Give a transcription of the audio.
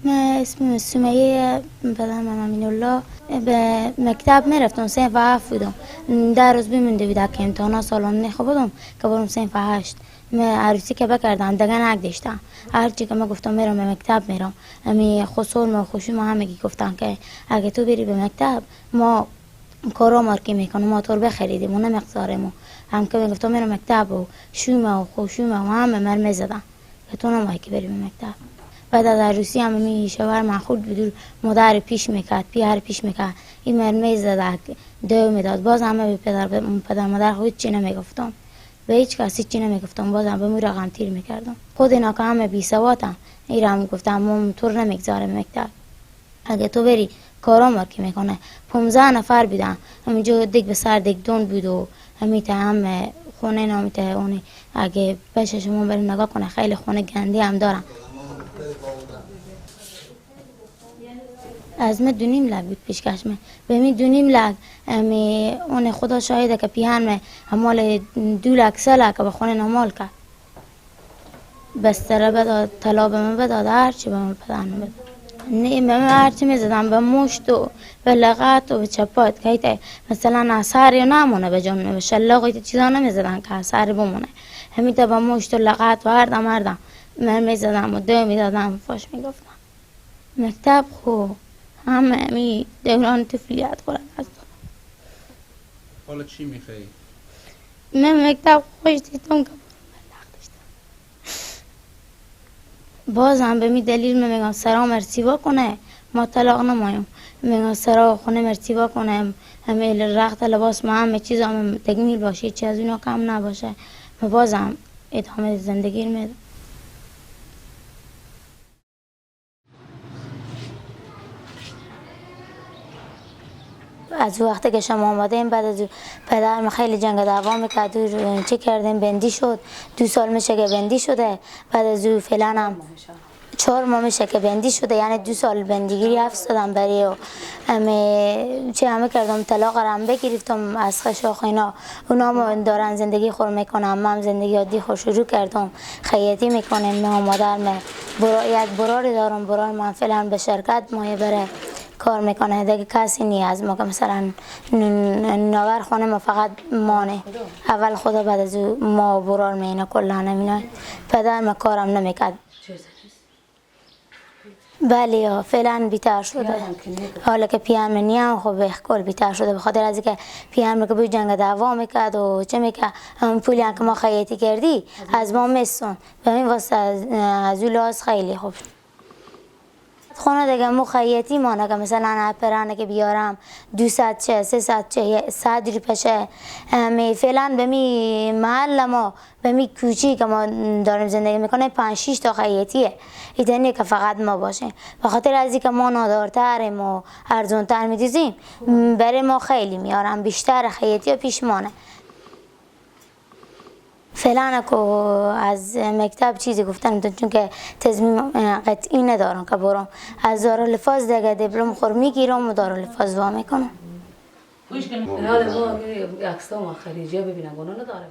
من اسمم سمیه، پدرم امین الله. به مکتب میرفتم، صنف 7 بودم. 10 روز بمونده بود که امتحانا سالانه خو بودم که برم صنف 8. من عروسی که بکردم دیگه نگ داشتم. هرچی که من گفتم میرم به مکتب میرم، امی خسور ما خوشی ما همگی گفتن که اگه تو بری به مکتب ما کارا مارکی میکنم، ما تو رو بخریدیم و نمیگذاریم. هم که میگفتم میرم مکتب و شومه و خوشومه و همه مر میزدن که تو نمایی که بری به مکتب. بعد از عروسی هم می شوهر من خود بود، مادر پیش میکرد، پیهر پیش میکرد، این مر میزد دو میداد. باز همه به پدر مادر خود چی نمیگفتم، به هیچ کسی چی نمیگفتم، بازم به مو رقم تیر میکردم. خود اینا که همه بی سوادم، ایرم گفتم ما تو رو نمیگذارم مکتب، اگه تو بری کارا مارکی میکنه. 15 نفر بودن همینجا، دیگ به سر دیگ دون بود و همیته هم خونه نامیته اونه. اگه بشه شما بریم نگاه کنه، خیلی خونه گندی هم دارن. از من 2.5 لک بود پیشکش من، به می 2.5 لک امی اون خدا شاهده که پیهن من مال 2 لک 3 لک به خونه نمال کرد. بستره بداد، طلا به من بداد، هرچی به من پدر من بداد. نه من هرچی میزدم به مشت و به لغت و به چپات که مثلا اثر یا نمونه به جان به شلاق و چیزا نمیزدن که اثر بمونه. همیته به مشت و لغت و هر دم من میزدم و دو میدادم، فاش میگفتم. مکتب خو همه می دوران طفلیت خورد از دادم. حالا چی میخوایی؟ من مکتب خوش دیدم که برم داشتم. بازم به می دلیل من میگم سرا مرتیبا کنه ما طلاق نمایم. میگم سرا خونه مرتیبا کنه، همه رخت لباس ما همه چیز هم تکمیل باشه، چی از اونا کم نباشه. من بازم ادامه زندگی رو میدم. از وقتی که شما آمدیم بعد از پدرم خیلی جنگ دعوا میکرد، چه کردیم بندی شد. 2 سال میشه که بندی شده. بعد از او فعلا هم 4 ماه میشه که بندی شده، یعنی 2 سال بندیگیری حبس دادم برای و همه چه همه کردم، طلاق هم بگرفتم از خشاخ اینا. اونا هم دارن زندگی خور میکنم، من هم زندگی عادی خور شروع کردم، خیاطی میکنم. من مادرم یک برار دارم، برار من فعلا به شرکت مایه بره کار میکنه، دیگه کسی نی از ما که مثلا ناور خونه ما فقط مانه، اول خدا بعد از ما برار میینه کلا نمینا. پدر ما کارم نمیکرد. بله فعلا بیتر شده. حالا که پیام نیم خب کل بیتر شده، به خاطر از اینکه پیام که بود جنگ دعوا میکرد و چه میکرد، هم پولی هم که ما خیاطی کردی از ما میسون، به این واسه از اون لحاظ خیلی خوب. خونه دیگه مو خیاطی مانه که مثلا پرانه که بیارم 200 چه 300 چه 100 روپشه. می فعلا به می محل ما به می کوچی که ما داریم زندگی میکنه 5-6 تا خیاطیه، ایدنیه که فقط ما باشه. به خاطر از اینکه ما نادارتریم و ارزونتر میدوزیم، برای ما خیلی میارم بیشتر خیاطی پیش مانه. فعلا که از مکتب چیزی گفتن چون که تصمیم قطعی ندارم که برم. از دارالحفاظ دیگه دیپلم خور میگیرم و دارالحفاظ وا میکنم. خریجه ببینم گناه نداره.